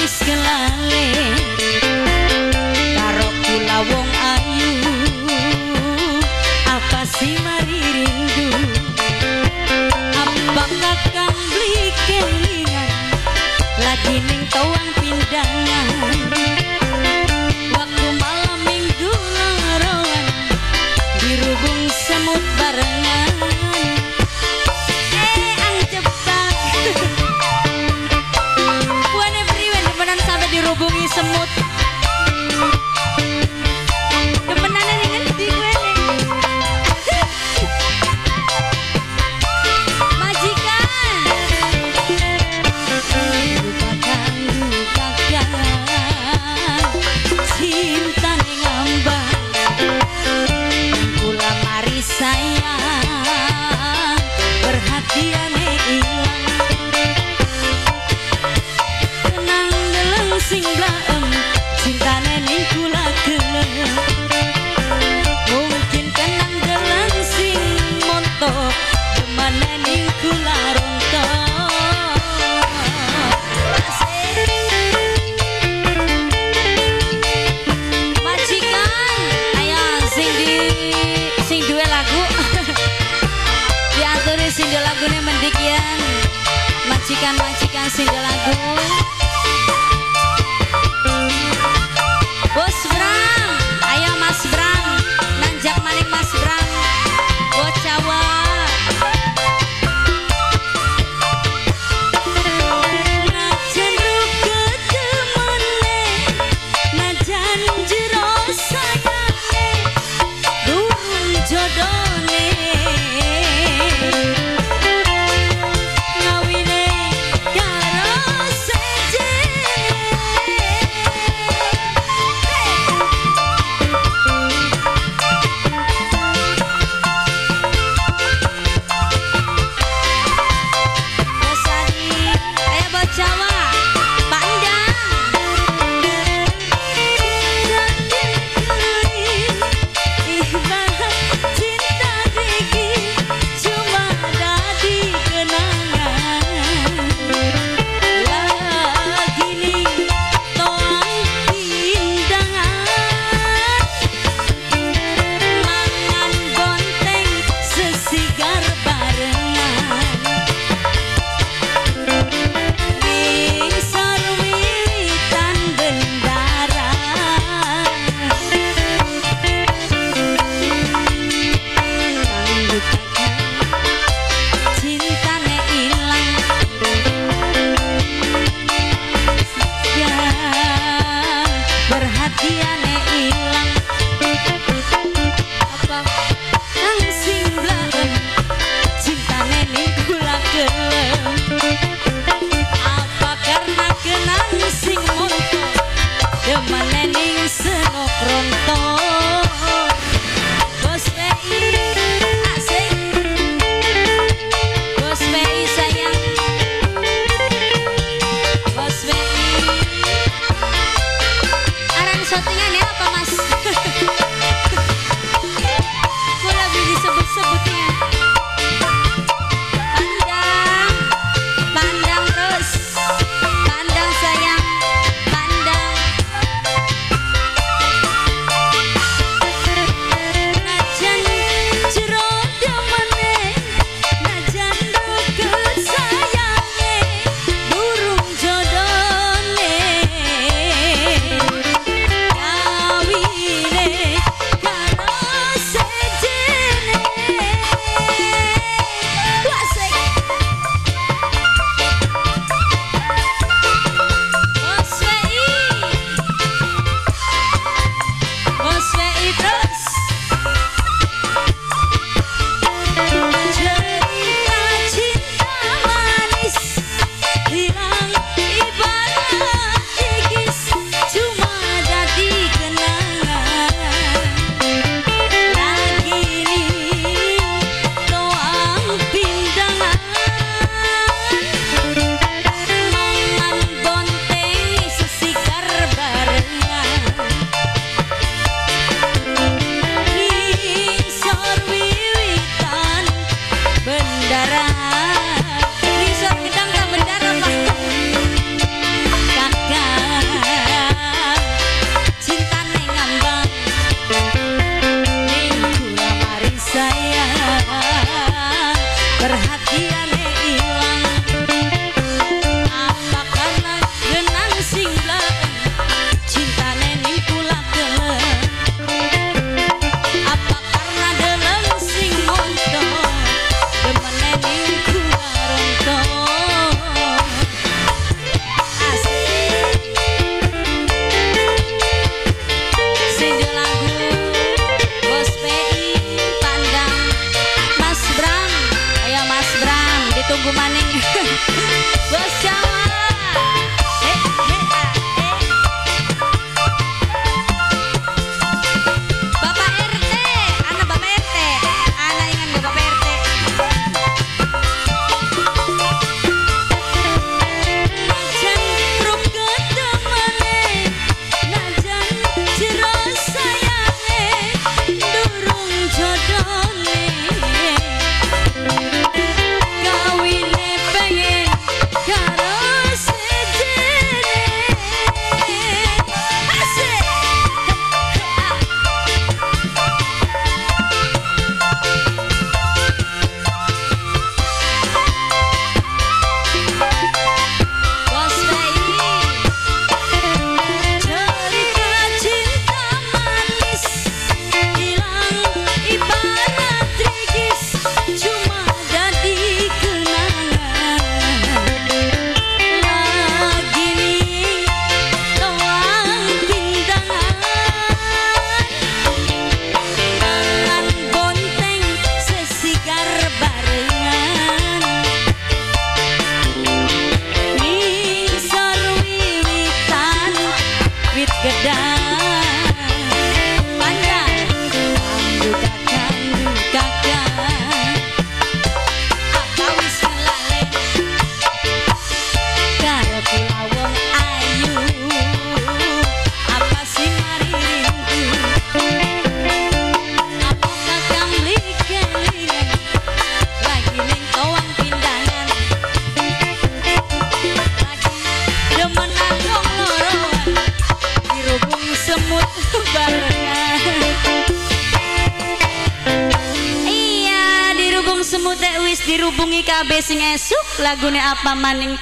wis kelalen karo kula wong ayu apa sih mari rindu apa kakang beli kelingan lagi ning toang pindangan waktu malam minggu loroan dirubung semut barengan. Dirubungi semut demenane ning ngendi kowe ning majikan lupakan lupakan cinta ning ngambang kula mari sayang perhatiane ilang sing blaem cintane ning kula gelem mungkin kenang deleng sing montok demane ning kula rontok. Majikan ayo sing di sing duwe lagu diaturi sing duwe lagune mendikian majikan-majikan sing duwe lagu. Bos Bram, ayo Mas Bram, nanjak maning Mas Bram, bocawa. Najan ruketemene, najan jero sayane, durung jodone. Ngawine karo sejene. Perhatiane ilang apa nang sing blaem cintane ning kula gelem apa karena kenang sing montok demane ning senok rontok. Bos PI asik, Bos PI sayang, Bos PI. Syutingan ya apa mas? Aku lagi disebut-sebutnya. Pandang, pandang terus, pandang sayang, pandang. Wis dirubungi kabeh sing esuk, lagune apa maning.